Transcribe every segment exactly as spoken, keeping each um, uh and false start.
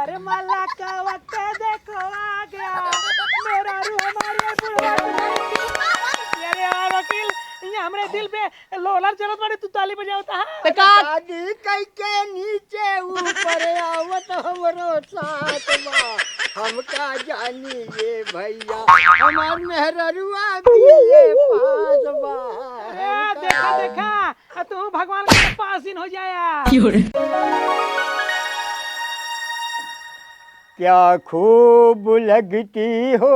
अरे मल्ला का वक्त देखो आ गया, मेहरारू हमारे बुढ़वा की। अरे यार वकील, ये हमरे दिल पे लोलर चलत बाड़े, तू ताली बजावत हा। त का? शादी कइके नीचे ऊपर आवत हमरो साथ बा। हम का जानी ये भइया, हमार मेहररुआ भी ये पास बा। अरे देखा, देखा, आ तू भगवान का पासिन हो जाया। क्या खूब लगती हो,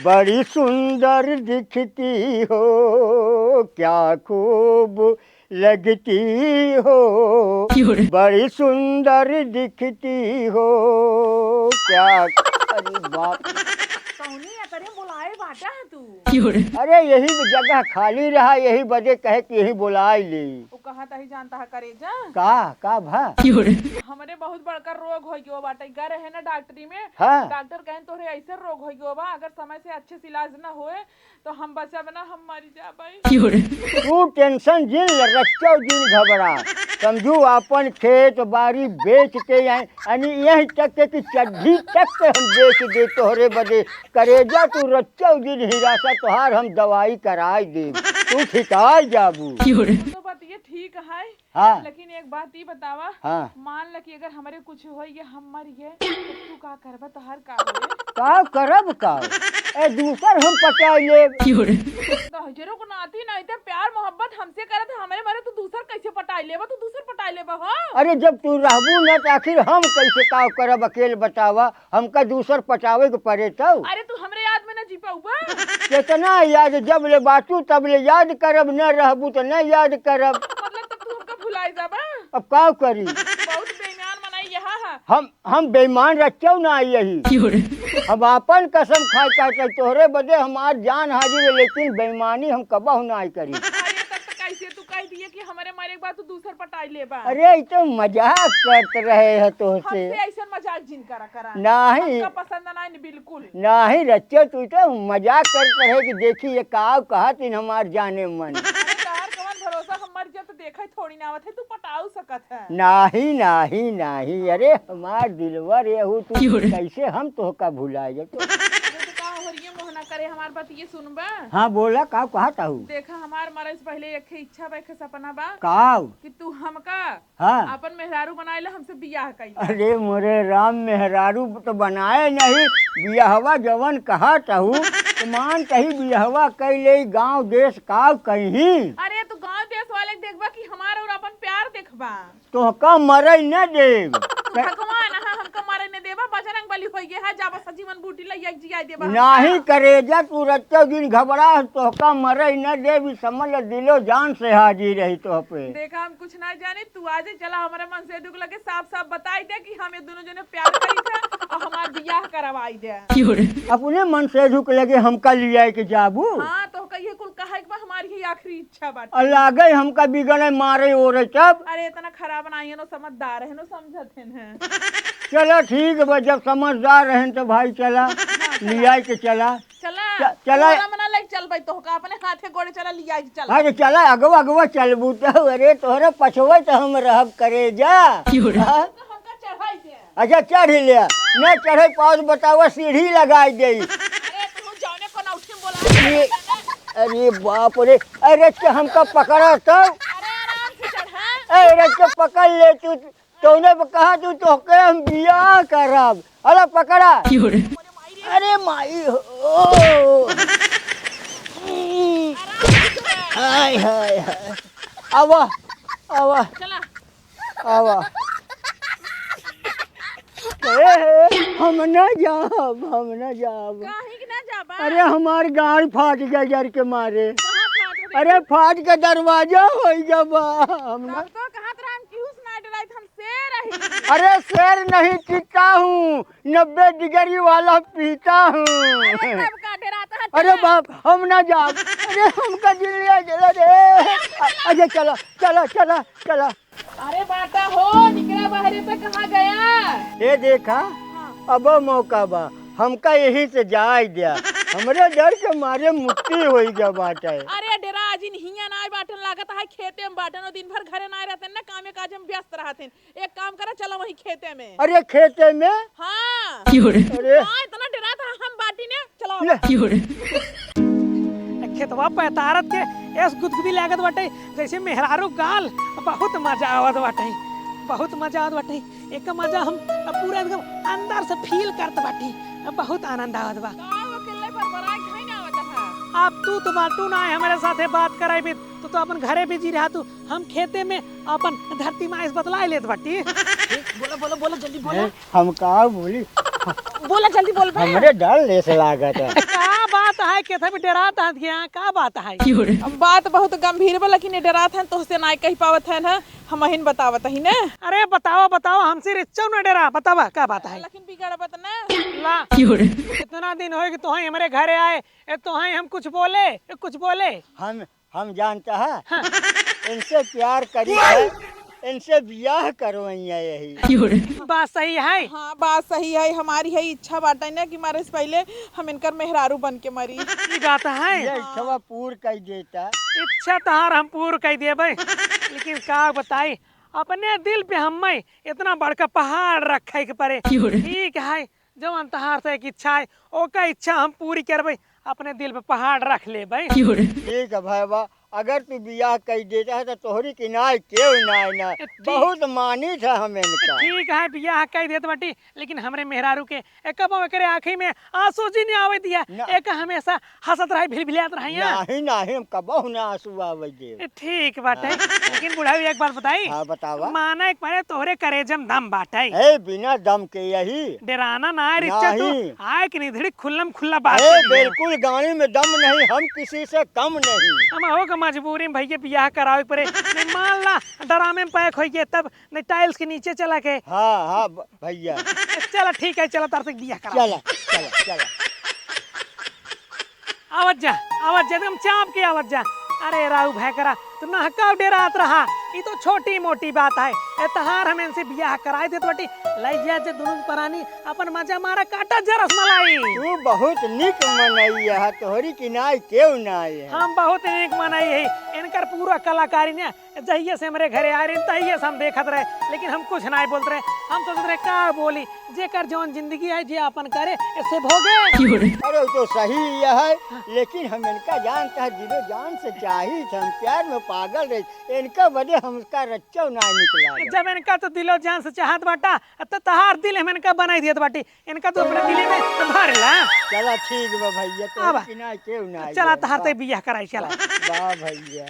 बड़ी सुंदर दिखती हो, क्या खूब लगती हो, क्यों रे? बड़ी सुंदर दिखती हो, क्या, अरे बाप। कौनी एकरे बोलाए बाटा है तू? क्यों रे? अरे यही जगह खाली रहा, यही बदे कहे कि यही बोलाए ले। वो कहा तही जानता है करेजा। का, का भा? क्यों रे? हमरे बहुत बड़का रोग हो गयो बाटे, गए रहे ना डॉक्टरी में। हाँ। डॉक्टर कहेन तोहरे ऐसे रोग हो गयो बा, अगर समय से अच्छे से इलाज ना होए तो हम बचब ना, हम मरी जाबे। क्यों रे? तू tension जिन ले, रच्चो जिन घबरा। समझू आपन खेत बारी बेच के आए, यानी यहीं तक के कि चड्ढी तक के हम बेच दे तोहरे बदे। करेजा तू रच्चो जिन हिरासा, तोहार हम दवाई कराई देब, तू ठिकाई जाबू। क्यों रे? तो बात ये ठीक है, हाँ। लेकिन एक बात ई बतावा, हाँ। मान ल कि अगर हमरे कुछ होई या हम मर गए, तो तू का करबा, तोहार का होई? का करब का? ए, दूसर हम पटाई लेब। क्यों रे? दहजरो को नाती नहीं थे, प्यार मोहब्बत हमसे करत है, हमरे मरे तू दूसर कैसे पटाई लेबा? तू दूसर पटाई लेबा, हाँ? अरे, जब तू रहबू ना, तो आखिर हम कैसे का करब, अकेल बतावा। हमका दूसर पटावे के पड़े तब। अरे तू हमरे याद में न जी पाउबा। केतना याद, जब ले बाचू तब ले याद करब, न रहबू त न याद करब। मतलब तब तू हमका भुलाई जाबा? अब का करी? बहुत बेईमान मनई यहाँ है। हम, हम बेईमान रच्चो ना आई यही। क्यों रे? हम आपन कसम खाए कहते तोहरे बदे हमार जान हाजिर है, लेकिन बेईमानी हम कबहु ना आई करी। अरे तब तो कैसे तू कह दिए कि हमरे मरे के बाद तू दूसर पटाई लेबा। अरे, ई तो मजाक करत रहे है तोहसे। हमसे ऐसन मजाक जिन करा, करा। नाही। हमका पसंद ना है बिल्कुल। नाही रच्चो, तू तो मजाक करत रहे कि देखी ये का कहत इन हमार जाने मन। अरे, तोहार कवन भरोसा, हम मर जाब तो देखा ही थोड़ी ना आवत है, तू पटाऊ सकत है। नाही, नाही, नाही, अरे हमार दिलवा रे, हू तू क्यों रे? कैसे हम तोहका भुलाए तो। अरे, तो का हो रही है, मोहना करे, हमार बात ये सुनबा? हाँ, बोला, का कहत हू? देखा, हमार मरे से पहले एक ठे इच्छा बा, एक ठे सपना बा। का? कि तू हमका हाँ। आपन मेहरारू बनाए ला, हमसे बियाह कइला। अरे मोरे राम, मेहरारू तो बनाए नहीं, बियाहवा जवन कहत हू, तो मान कही बियाहवा कइ ले, गाँव देश का कहीं। अरे तू गाँव देश वाले के देखबा कि हमार और आपन प्यार देखबा? तोहका मरई न देब। तू भगवान, हाँ, हमका मरई न देबा, बजरंग बली होई गे है, जाबा सजीवन बूटी लइया के जियाई देबा हमका। नाही करेजा, तू रत्तो दिन घबरा, तोहका मरई न देब, ई समझ ले दिलो जान से हाजिर रही तोह पे। देखा, हम कुछ ना जानी, तू आज ही चला हमारे मनसेधु के लगे, साफ साफ बताई दे कि हम ये दोनों जने प्यार करी थे और हमार बियाह करवाई दे। क्यों रे? अपने मनसेधु के लगे हमका लियाए के जाबू? हाँ, तोहका ये कुल कहे के बा, हमारी ही आखिरी इच्छा बाटे। और लागे हमका बिगड़े मारे ओरे तब। अरे इतना खराब ना है, नो समझदार है, नो समझत है न। चला ठीक बा, जब समझदार रहन तो भाई चला, हाँ, चला। लियाए के चला। चला, च-, चला। तोरा मना लेके चल भाई, तोहका अपने हाथे गोड़े चला लियाए के चला। अरे चला, अगवा अगवा चलबू तो, अरे तोहरे पछवे तो हम रहब करेजा। क्यों रे? हाँ? तो हमका चढ़ाई दे। अच्छा चढ़ लिया, न चढ़े पाओ तो बतावा सीढ़ी लगाई दे। अरे तू जौने को नौठी बोला। अरे, अरे बाप रे, अरे तो हमका पकड़ा तो। अरे आराम से चढ़ा। अरे तो पकड़ ले तू, तूने कहा तू तोहके हम बियाह करब। अरे पकड़ा। क्यों रे? अरे माई हो। हाय, हाय, हाय। आवा, आवा। चला। आवा। ए, हम ना जाब, हम ना जाब। काहे के ना जाबा? अरे हमार गाड़ फाट गया जर के मारे। कहाँ फाट गया? अरे फाट के दरवाजा होइ गया बा। हम ना तब तो कहत रहा हम केहू से ना डराई, हम शेर हई। अरे शेर नहीं, चीता हूँ, नब्बे डिग्री वाला पीता हूँ। अरे तब का डराता है अरे चला। बाप, हम ना जाब। अरे हमका दिल ले चला रे। अरे चला, चला, चला, चला। अरे बाटा हो, निकला बाहरे पे कहाँ गया? ए देखा, हाँ। अब मौका बा, हमका यहीं से जाए द्या। हमरे डर के मारे मुट्ठी होई गया बाटे। अरे डेरा जिन हियाँ ना बाटन लागत है, खेते में बाटेन, दिन भर घरे ना रहतेन ना, कामे काज में व्यस्त रहतेन। एक काम करा, चला वहीं खेते में। अरे खेते में? हाँ। अरे। हाँ, इतना डेरात ह हम बाटी ने, चला ले। वहीं। खेतवा पैतारत के एस गुदगुदी लागत बाटे, जैसे मेहरारू गाल। बहुत मजा आवत बाटे, बहुत मजा आवत बाटे। एक मजा हम पूरा एकदम अंदर से feel करत बाटी, बहुत आनंद आवत बा। का अकेले बरबराए घाई ना आवत ह? अब तू तो बाटू ना है हमरे साथे बात कराई भी, तू तो अपन घरे busy रहा तू। हम खेते में अपन धरती माई से बतलाए लेत बाटी। ए, बोला, बोला, बोला, जल्दी बोला। ए, हम का बोली? बोला, जल्दी बोल बे। हमरे डर लेस लागत है। का बात है, केथा भी डेरात है क्या? का बात है? अब बात बहुत गंभीर बा, लेकिन ये डेरात है, तोहसे ना कह पावत है ना, हम अहिन बतावत ही ना। अरे बतावा, बतावा, हमसे रिच्चो ना डेरा, बतावा, का बात है? लेकिन बिगड़बत ना। ला, इतना दिन होए कि तोहाई हमरे घरे आए, ए, तोहाई हम कुछ बोले, ए, कुछ बोले? हम हम जानता है, हाँ। इनसे प्यार करी है, इनसे बियाह करवइया यही। बात सही है। हाँ, बात सही है। हमारी है इच्छा बाटे ना कि मारे से पहले हम इनकर मेहरारू बन के मरी। ई बात है। ये इच्छा पूर कर देता। इच्छा तहार हम पूर कर देबे, लेकिन का बताई, अपने दिल पे हमें इतना बड़का पहाड़ रखे के पड़े। ठीक है, जवन तहार से एक इच्छा है, ओका इच्छा हम पूरी करबे, अपने दिल पे पहाड़ रख लेबे। ठीक है भैया, अगर तू बियाह कर देता है तो तोहरी किनाय केहू ना, ना। ठीक। बहुत मानित है हम इनका। ठीक है, बियाह कर देत बाटी, लेकिन हमरे मेहरारू के कबो एकरे आँखी में आंसू जी नहीं आवे दिया। ना। एक हमेशा हंसत रही, भिलभिलात रही, हाँ? नहीं, नहीं, हम कबहु ना आंसू आवे देब। ए, ठीक बाटे। हाँ, हाँ। लेकिन बुढ़ऊ, एक बात बताई? हाँ, बतावा। माना एक परे तोहरे करेजम दम बाटे। ए, बिना दम के यही। डेराना ना है, रिच्चा तू। नहीं। आए कि नहीं, धड़ी खुल्लम खुल्ला बात ए, कर दिया। बिल्कुल गाड़ी में दम नहीं, हम किसी से कम नहीं। हम हो के मजबूरी में भैया बियाह करावे के परे। नहीं, मान ला, ड्रामे में पैक होई गए, तब नहीं, tiles के नीचे चला के। हाँ, हाँ, ब-, भैया। चला, ठीक है, चला, तार से बियाह करा। चला, चला, चला। आवत जा, आवत जा, एकदम चाप के आवत जा। अरे राऊ भैकरा, तू नहका डेरात रहा, ई तो छोटी मोटी बात है। ए तहार हम इनसे बियाह कराए देत बाटी, लई जा जे दुनू परानी अपन मजा मारा, काटा जा रसमलाई। तू बहुत निक मनई है, तोहरी किनाय केहू ना है। हम बहुत निक मनई है, इनकर पूरा कलाकारी ने जहिया से हमरे घरे आए रहे, तहिया से हम देखत रहे, लेकिन हम कुछ नाहीं बोलत रहे। हम सोचत रहे, का बोली, जेकर जौन जिंदगी है, जे आपन करे, इससे भोगे। अरे, वो तो सही है, हाँ। लेकिन हम इनका जानत है, दिलो जान से चाहित है, हम प्यार में पागल रहे, इनका बदे हमका रच्चो ना निकला। जब इनका तो दिलो जान से चाहत बाटा, तो तहार दिल हम इनका बनाई दियत बाटी। इनका तू अपने दिली में भर ला। चला ठीक बा भैया, तो आवा। कि ना, केहू ना चला, आइए। तहार ते बियाह कराई, चला। वाह भैया।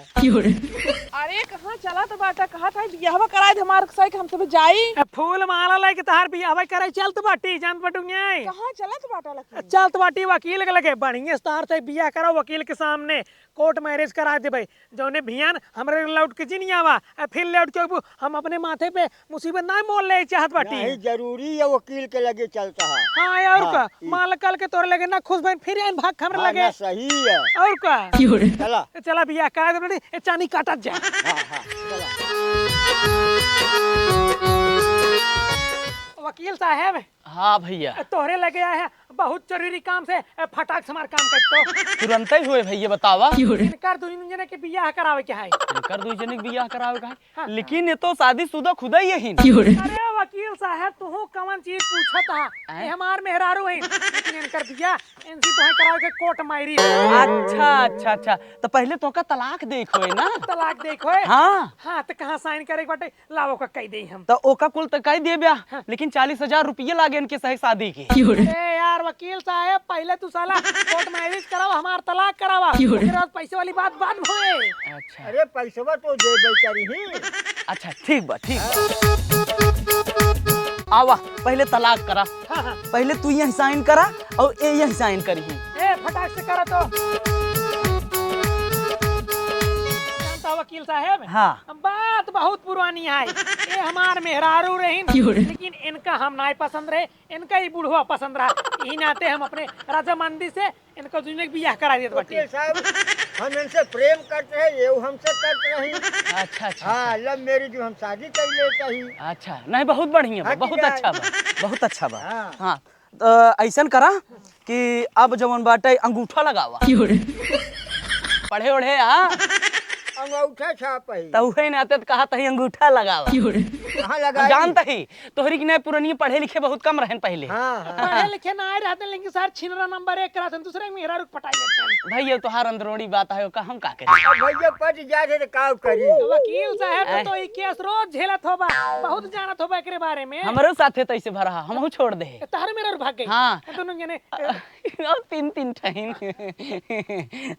अरे कहाँ चलत बाटा, कहा था बियाहवा कराए दे हमार सही के हम तबे जाई। ए, फूल माला लेके तहार बियाहवा कराई चलत बाटी, जानत बाटू नहीं। कहाँ चलत बाटा लखन? चलत बाटी वकील के लगे, बढ़िया से तहार से बियाह करा वकील के सामने, court marriage करा देबे। जौने भियान हमरे लौट के जिन आवा, आ फिर लौट के अबू, हम अपने माथे पे मुसीबत ना मोल ले चाहत बाटी। नहीं, जरूरी है वकील के लगे चलता है। हाँ, और हाँ, का? ई। मान ल कल के तोरे लगे ना खुश भइन, फिर आइन भाग हमरे हाँ, लगे। ना, सही है। और का? चला। चला बियाह करा दे बाटी, ए चानी काटत जा। हाँ, हाँ, चला। वकील साहब। हाँ भैया। तोहरे लगे आए हैं, बहुत जरूरी काम से, ए, फटाक से हमार काम कर तो। तुरंते ही होए भैया, बतावा। इनकर दुई जने के बियाह करावे के है। इनकर दुई जने के बियाह करावे के है? हाँ। लेकिन ये तो शादीशुदा खुदा ही है। अरे वकील साहब, तू कवन चीज पूछत हा? हैं? ये हमार मेहरारू है, लेकिन इनकर बियाह इनसे तो है करावे के court marriage। अच्छा, अच्छा, अच्छा। तो पहले तो का तलाक देखो है ना? तलाक देखो है? हाँ। हाँ, तो कहाँ sign करे के बाटे? लाओ का कह दे हम। तो ओका कुल तो कह दिए ब्याह, हाँ। लेकिन चालीस हजार रुपये लागे इनके सही शादी के। अरे यार वकील साहब, पहले तू साला court marriage करावा, हमार तलाक करावा। ओकरे बाद पैसे वाली बात बाद में होए। अच्छा। अरे पैसवा तो देबे करी ही। अच्छा ठीक बा, ठीक बा। आवा, पहले तलाक करा। हाँ, हाँ। पहले तू यहीं sign करा और ए यहीं sign करी ही। ए फटाक से करा तो। जानता वकील साहब? हाँ। बात बहुत पुरानी है। ये हमार मेहरारू रहीन, क्यों रे? लेकिन इनका हम नाय पसंद रहे, इनका ही बुढ़वा पसंद रहा। यही नाते हम अपने रजामंदी से इनका दुनिया के बियाह करा देत बाटी। वकील साहब, हम इनसे प्रेम करते हैं, ये हमसे करते रही। अच्छा, अच्छा, हाँ, अच्छा। Love marriage में हम शादी कर लेते ही। अच्छा, नहीं, बहुत बढ़िया बा, हाँ, बहुत अच्छा बा, बहुत अच्छा बा। हाँ। हाँ, तो ऐसन करा कि अब जवन बाटे अंगूठा लगावा। पढ़े ओढ़े, हाँ? अंगूठा छाप ही। त उहे नाते त कहत ही अंगूठा लगावा। कहाँ लगाई? जानत ही, तोहरी की नहीं पुरनिया पढ़े लिखे बहुत कम रहन पहिले। हाँ, हाँ। पढ़े लिखे ना आए रहते, लेकिन सर छिनरा नंबर एक रहते, दूसरे में मेहरारू के पटाई लेते हैं। भैया, तोहार अंदरोड़ी बात है, ओका हम का करी? अब भैया पट जाते तो का करी? वकील साहब, तो, आय। तो ई केस रोज झेलत होबा, बहुत जानत होबा एकरे बारे में। हमरो साथे तो ऐसे भरा, हमहू छोड़ दे। तहर मेहरारू भाग गई। हाँ। दोनों जने, अब तीन, तीन ठहिन।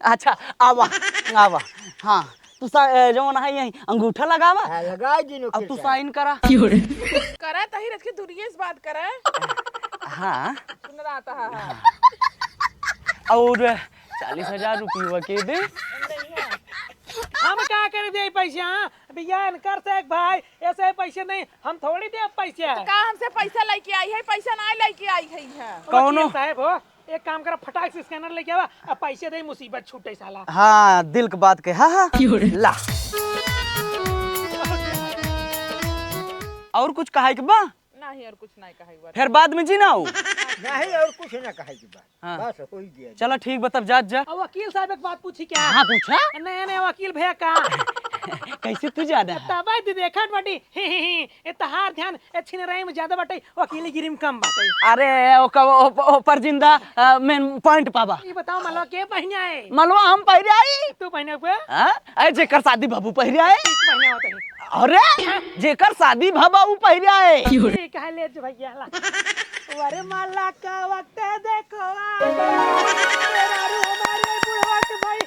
अच्छा, आवा, आवा। हाँ, तू सा-, ए, जौन है यही अंगूठा लगावा। हाँ, लगाई दिन अब ओके तू साथ। साइन करा। करा तही रच के दुनिया से बात करा। हाँ। सुन रहा था, हाँ। और चालीस हजार रुपये के दे। हम का करे दे पैसा? हाँ? भैया, इनकर से एक भाई, ऐसे पैसे नहीं, हम थोड़ी दे पैसे। तो का हमसे पैसा लेके आई है? पैसा ना लेके आई है यहाँ। कौनो वकील साहब हो, एक काम करा, फटाक से स्कैनर लेके आवा, अब पैसे दे, मुसीबत छूटे साला। हाँ, दिल के बात के, हाँ, हाँ। क्यों रे? ला। और कुछ कहा के बा? नहीं, और कुछ नहीं कहा के बा। फिर बाद में जी ना हो। नहीं, और कुछ ना कहा के बा। हाँ। बस, हो ही गया। चलो ठीक बा, तब जात जा। अब वकील साहब एक बात पूछी क्या? हाँ, पूछा। नहीं, नहीं, वकील भैया का? कैसे तू जाना है? तब दे देखा बटी, ही, ही, ही, ए तहार ध्यान ए छिनराई में ज्यादा बाटे, वकीलगिरी में कम बाटे। अरे, ओ, ओ, ओ, ओ पर जिंदा, अ, मेन पॉइंट पाबा। ये बताओ, मलवा के पहिने आए? मलवा हम पहिरे आई। तू पहिने पे? हाँ? अरे, जेकर शादी भबू पहिरे आए। ठीक पहिने होते हैं। अरे, जेकर शादी भबा ऊ पहिरे आए। ठीक है, ले जो भैया ला। अरे, माला का वक्त देखो, आ, तेरा रू हमारे बुढ़वा के भाई।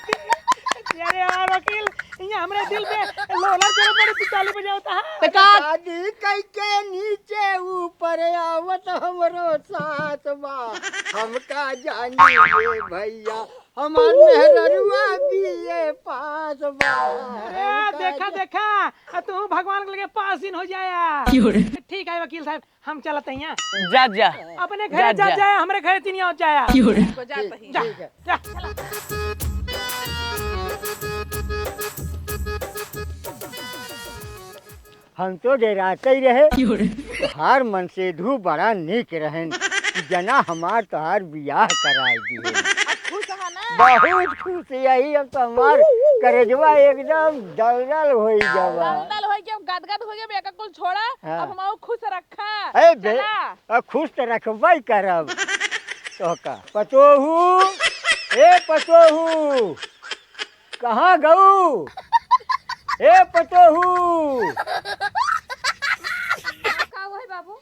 अरे यार, वकील, ये हमरे दिल पे लोला चलो, बड़े पिताली बजावता है। तो का? शादी कई के नीचे ऊपर आवत हमरो साथ बा। हमका जानी ये भैया, हमार मेहररुआ बीए पास बा। अरे, हमका देखा, जा- देखा, आ तू भगवान के लगे पास दिन हो जाया। क्यों रे? ठीक है वकील साहब, हम चलत हइया। जा, जा। अपने घरे जा, जा, जा। जाया, हमरे घरे तीन और जाया। क्यों रे? तो जा ठीक, तही। जा, ठीक है। जा। हम तो डेराते ही रहे। क्यों रे? तोहार मनसेधू बड़ा नीक रहन, जना हमार तोहार बियाह कराई दिए। अब खुश है ना? बहुत खुश, यही अब तो हमार करेजवा एकदम दलदल होई जावा। दलदल होई के गदगद होई के बेका कुल छोड़ा, हाँ। अब हम खुश रखा। ए बे-, चला। अब खुश तो रखबे करब। तोहका पतोहू, ए पतोहू, कहाँ गऊ? ए पतोहू। का हुआ है बाबू?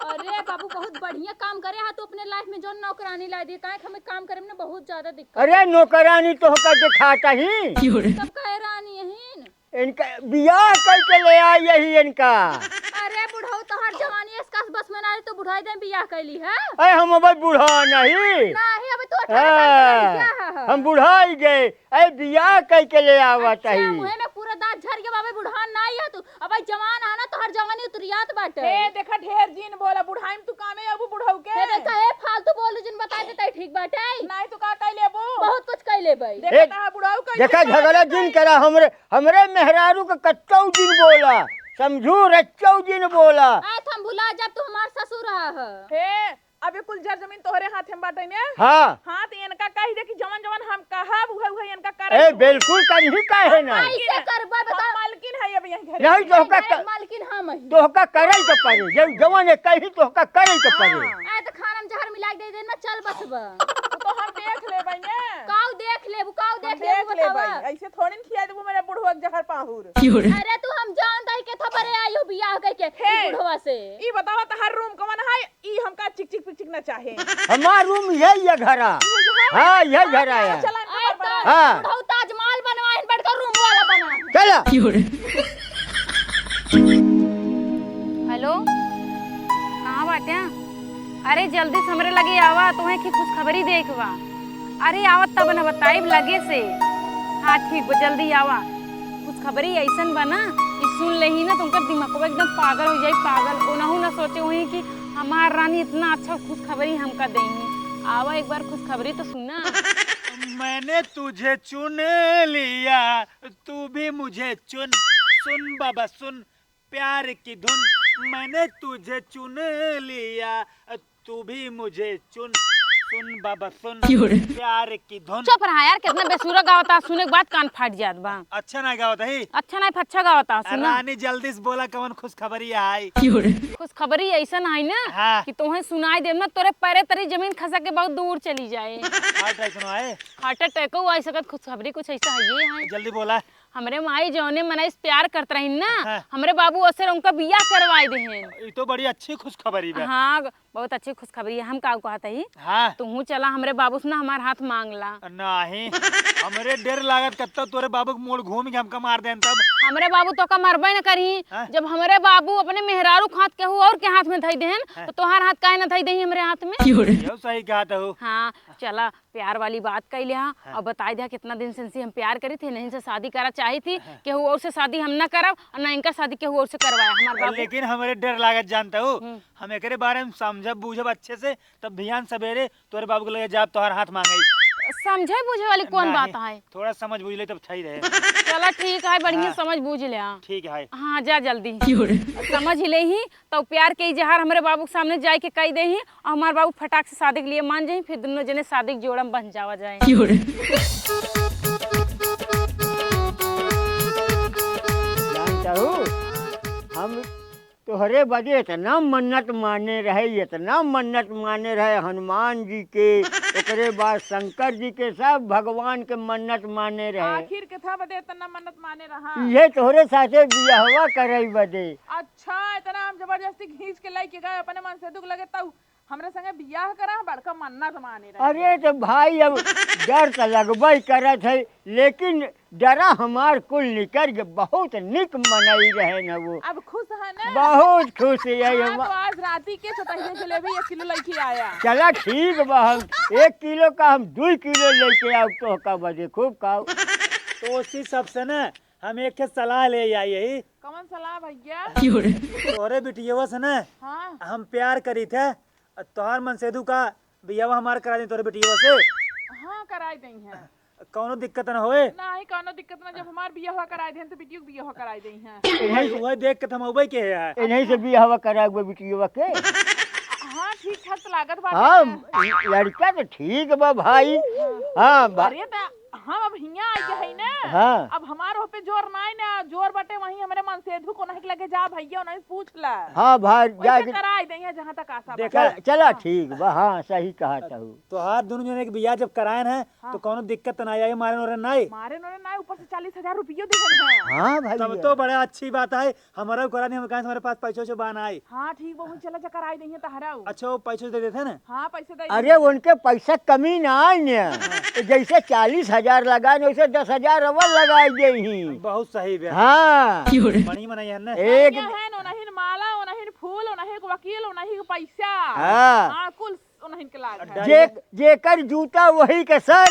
अरे बाबू, बहुत बढ़िया काम करे हा तू अपने लाइफ में, जौन नौकरानी ला दिए। काहे कि हमें काम करे में ना बहुत ज्यादा दिक्कत अरे है। नौकरानी तोहका दिखाता ही। तब काहे रानी यहीन? इनका बियाह करके ले आई यही इनका। अरे बुढ़ऊ, तोहर जवानी इसका बस में ना रही, तू बुढ़ाई दे बियाह कैली है? अरे हम अबे बुढ़ा नहीं। नहीं, अबे तू अठारह साल के हाँ, लड़किया है। हम बुढ़ाई गए। अरे बियाह कई के ले आवा अच्छा, तही। मुहे में पूरा दांत झर गया बाबे, बुढ़ान ना आया तू। अबे जवान आना, तोहर जवानी उतरियात बाटे। हे, देखा, ढेर जिन बोला, बुढ़ाई में तू कामे अबू बुढ़ऊ के। हे, देखा, हे, फालतू बोल जिन बताई देता ही ठीक बाटे। नहीं, तू का कह लेबू? बहुत कुछ कह लेबै। देखा, हे, ता बुढ़ऊ कह देखा, झगड़ा जिन करा, हमरे, हमरे मेहरारू के कच्चौ जिन बोला, समझू, रच्चौ जिन बोला। आए, हम भुला जब तू हमार ससुर रहा है। हे, अब ये कुल जर जमीन तोहरे हाथे में बाटे ने? हाँ। हाँ, तो इनका कह दे कि जवन जवन हम कहब, उहे उहे इनका करे ए, के होई। बिल्कुल करही काहे ना? हम मालकिन ऐसे है। करबा, हम बताओ। मालकिन है अब यही घर नहीं, के। तोहका ए, क-, मालकिन हम ही। तोहका करे के पड़े, जे जवन है कही तोहका करे के पड़े। हाँ। ए, तो खाना में जहर मिला के दे देना, चल बचबा। वो तो हम देख लेबै ने। काऊ देख लेबू, काऊ हम देख लेबू, देख लेबै। बतावा। ऐसे थोड़ी न खिया देबू मेरे बुढ़वा के जहर पाहुर। अरे तू हम जान दई के थपरे आयो बियाह कइके हे। बुढ़वा से। ई बतावा तहार रूम कवन है? ई हमका चिक चिक पिक चिक ना चाहे। हमार रूम यही है घरा। हाँ, यही घरा है। चला, आए तो हाँ। बुढ़ऊ ताजमहल बनवाइन बैठ कर रूम वाला बना। चला। हेलो, कहाँ बाट्या? अरे जल्दी से हमरे लगे आवा, तोहे की खुशखबरी देख बा। अरे आवत तब न बताइब लगे से। हाँ ठीक बा, जल्दी आवा। खुशखबरी ऐसन बा ना कि सुन लेही ना तो उनकर दिमागवा एकदम पागल हो जाई, पागल। ओनहु ना सोचे होई कि हमार रानी इतना अच्छा खुशखबरी हमका देही। आवा एक बार खुशखबरी तो सुना। मैंने तुझे चुन लिया, तू भी मुझे चुन, सुन बाबा सुन, प्यार की धुन। मैंने तुझे चुन लिया, तू भी मुझे चुन, सुन बाबा सुन, क्यों रे? प्यार की धुन। चुप रहा यार, कितना बेसुरा गावता, सुने के बाद कान फाट जात बा। अच्छा ना गावत है। अच्छा ना, अच्छा गावता, सुना। रानी जल्दी से बोला, कवन खुशखबरी है? क्यों रे? खुशखबरी ऐसन है ना हाँ। कि तोहे सुनाई देब ना, तोरे पैरे तरी जमीन खसक के बहुत दूर चली जाए। Heart attack सुनो है। Heart attack हो आई सकत, खुशखबरी कुछ ऐसा है ये है। जल्दी बोला। हमरे माई जौने मनई से प्यार करत रहिन ना, हाँ। हमरे बाबू ओसे उनका बियाह करवाए देहेन। ई तो बड़ी अच्छी खुशखबरी बा। हाँ, बहुत अच्छी खुशखबरी है। हम का कहत हई? हाँ। तुहू चला हमरे बाबू से ना हमार हाथ मांग ला। नहीं, हमरे डर लागत कत्ता तोरे बाबू के मोड़ घूम के हमका मार देन तब। हमरे बाबू तोका मरबे न करी। हाँ। जब हमरे बाबू अपने मेहरारू के हाथ केहू और के हाथ में धई देहेन, हाँ। तो तोहार हाथ काहे न धई देही हमरे हाथ में? यहू सही कहत हऊ। हाँ, चला प्यार वाली बात कइ लिहा हाँ। और बताइ दिहा कितना दिन से इनसे हम प्यार करित ही, इनहीं से शादी करा चाहित ही, हाँ। केहू और से शादी हम ना करब और ना इनका शादी केहू और से करवाए हमार बाबू। लेकिन हमरे डर लागत जानत हऊ, हम्म। हम एकरे बारे में समझब बूझब अच्छे से, तब बिहान सबेरे तोरे बाबू के लगे जाब तोहार हाथ मांगे। समझे बूझे वाली कौन नहीं, बात है? थोड़ा समझ बूझ ले तब सही रहे। चला ठीक है, बढ़िया हाँ। समझ बूझ ले, हाँ। ठीक है। हाँ, जा जल्दी। समझ ले ही तो प्यार के इजहार हमरे बाबू के सामने जाए के कइ देही और हमार बाबू फटाक से शादी के लिए मान जाई, फिर दुनो जने शादी के जोड़ा में बन जावा जाए। क्यों रे? जानत हऊ, हम तोहरे बदे इतना मन्नत माने रहे, इतना मन्नत माने रहे हनुमान जी के, ओकरे बाद शंकर जी के, सब भगवान के मन्नत माने रहे। आखिर केथा बदे इतना मन्नत माने रहा? इहे तोहरे साथे बियाहवा करइ बदे। अच्छा, इतना हम जबरदस्ती खींच के लइके गए अपने मनसेधू के लगे, तउ हमरे संगे बियाह करा, बड़का मन्नत माने रहे। अरे तो भाई, अब डर तो लगबइ करत है, लेकिन डरा हमार कुल निकर के बहुत निक मनई रहे न वो। अब खुश है ना? बहुत खुश है हाँ, हम। तो आज राती के चोटहिया जलेबी एक किलो लइके आया। चला ठीक बा, हम एक किलो का हम दुइ किलो लइके आउब तोहका बदे, खूब खाउब। तो उसी सबसे ना हम एक ठे सलाह ले आई यही। कौन सलाह भैया? तोहरे बिटियवा से ना हाँ। हम प्यार करी थे, तोहार मनसेधू का बियाह हमार करा दे तोहरे बिटियवा से। हाँ, कराई दई हैं। कौनो दिक्कत न होए? नहीं, कौनो दिक्कत ना, जब हमार बियाह कराई दे हैं तो बिटियो के बियाह कराई दई हैं। वही, वही देख के तो हम अउबे के है। इन्हीं से बियाह कराए बिटियवा के। हाँ, ठीक ठाक तो लागत बाटे हाँ, ना। लड़का तो ठीक बा भाई। हाँ, बा- अरे त हम अब हियाँ आइ गए है ना। हाँ। अब हमार ओह पे जोर नाई ना, जोर बटे वहीं हमरे मनसेधू को नहीं लगे जा भैया, नहीं पूछ ला। हाँ भाई, वैसे जाके कराई दे हैं जहाँ तक आशा बा। देखा, चल, चला हाँ। ठीक बा, हाँ, सही कहत हऊ। तोहार दुनो जने के बियाह जब कराएन है, हाँ। तो कौनो दिक्कत ना आई, मारे नोरे नाई। मारे नोरे नाई, ऊपर से चालीस हजार रुपयो देहन है। हाँ भाई। तब तो बड़ा अच्छी बात है, हमरा करा नहीं, हम कहें हमारे पास पैसो से बा नाई। हाँ, ठीक बा, वहीं चला जा कराई दे हैं तहरा। अच्छा, वो पैसो दे देते हैं ना? हाँ, पैसे दे अरे, देते हैं। उनके पैसा कमी ना आई न। हाँ। तो जैसे चालीस हजार लगाए न, वैसे दस हजार और लगाई दे ही। बहुत सही बे। हाँ। बड़ी मनई है ना? एक बढ़िया है, ओनहिन माला, ओनहिन फूल, ओनहिन के वकील, ओनहिन के पैसा। हाँ। हाँ, कुल ओनहिन के लाग है। जे, जेकर जूता वही के सर।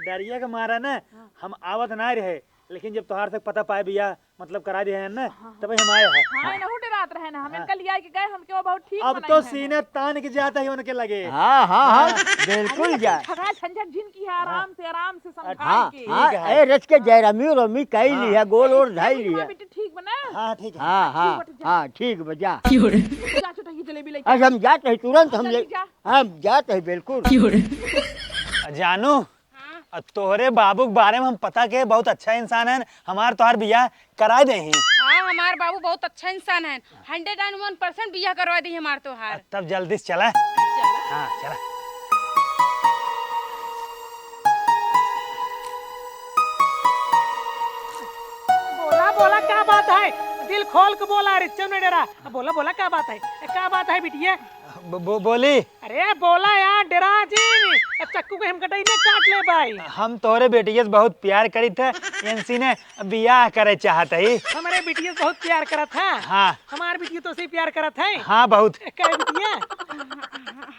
डरिया के मारा ना, हाँ। हम आवत ना रहे, लेकिन जब तोहार से पता पाए बियाह, मतलब करा दे हैं ना, हाँ, हाँ। तब हम आए हैं। हाँ, इनहू डरात रहे ना, हम हाँ। इनका लिया के गए, हमके वो बहुत ठीक अब तो सीने तान के जाता ही उनके लगे। हाँ, हाँ, हाँ, हाँ। बिल्कुल अरे, जा। झगड़ा झंझट जिन किहा, हाँ। आराम से, आराम से समझा हाँ, के। हाँ, ठीक है। ए, रच के जयरामी रोमी कई हाँ। लिहा, गोल ओर धाई लिहा। बेटी ठीक बना? हाँ, ठीक है। हाँ, हाँ, हाँ, ठीक बा, जा। हाँ, ठीक बा, जा। जा, छोटा, ये जलेबी लेके आज आ। हम जात ही तुरंत, हम जल्दी ले, जा। हम जात ही बिल्कुल। जानू, हाँ। आ, तोहरे बाबू के बारे में हम पता के, बहुत अच्छा इंसान है, हमार तोहार बियाह कराए दे ही। हाँ, हमार बाबू बहुत अच्छा इंसान है, hundred and one percent बियाह करवा दे हमार तोहार। तब जल्दी से चला। चला। हाँ, चला। बोला, बोला, का बात है? दिल खोल के बोला रे, चुप न डेरा। बोला, बोला, का बात है? का बात है बिटिया? बो-, बो-, बोली। अरे बोला यार, डेरा जिन, अब चक्कू के हम कटाई में काट ले भाई। हम तोहरे बेटिया से बहुत प्यार करी थे, इनसी ने बियाह करे चाहत ही। हमरे बिटिया से बहुत प्यार करत है। हाँ। हमार बिटिया तो से प्यार करत है। हाँ, बहुत। ए, कहे बिटिया?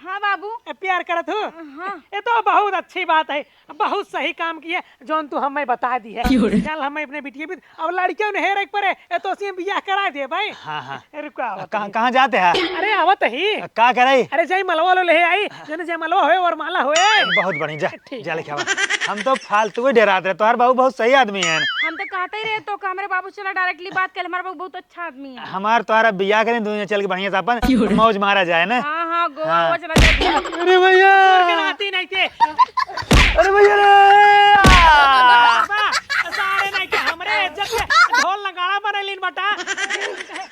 हाँ बाबू। ए, प्यार करत हो? हाँ। ये तो बहुत अच्छी बात है, बहुत सही काम किया, जौन तू हमें बता दी है। क्यों रे? चल, हमें अपने बिटिया भी अब लड़कियों ने हेरे के परे, ए, तो उसी बियाह करा दे भाई। हाँ, हाँ। ए, रुका, आवत कहाँ, ही। कहाँ जाते हैं? अरे, आवत ही। का करे? अरे, जय मलवा लो ले आई, जने जय मलवा होए और माला होए। बहुत बढ़िया, जा, ठीक जा है। लेके आवा। हम तो फालतू ही डेरात रहे, तोहार बाबू बहुत सही आदमी है। हम तो कहते ही रहे तो कि हमरे बाबू से चला directly बात कर ले, हमारा बाबू बहुत अच्छा आदमी है। हमार तोहरा बियाह करें, दुनिया चल के बढ़िया से अपन मौज मारा जाए ना। हाँ, हाँ, गोवा, हाँ। गोवा चला जाए। अरे भैया। तोर के नाती नहीं थे। अरे भैया रे। बा, सारे नहीं के हमरे इज्जत के ढोल नगाड़ा बनैलिन बटा।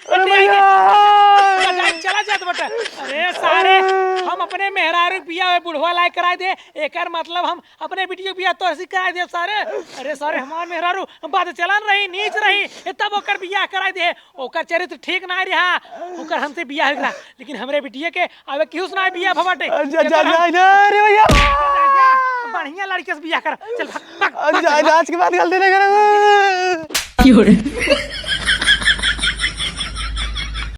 अरे भैया। चला जात बटा। अरे सारे, हम अपने मेहरारू बियाह बुढ़वा लायक कराए दे, एकर मतलब हम अपने बिटिया बियाह तोहसे कराए देब सारे। अरे सारे, हमार मेहरारू बदचलन रही, नीच रही, ए तब ओकर बियाह कराए दे। ओकर चरित्र ठीक ना रहा, ओकर हमसे बियाह हो गया, लेकिन हमरे बिटिया के आवे केहू से ना बियाह भवाटे। जा, जा, जा, जा, अरे भैया। बढ़िया लड़के से बियाह कर, चल भाग, भाग, भाग, जा, भाग। आज के बाद गलती नहीं करूँगा।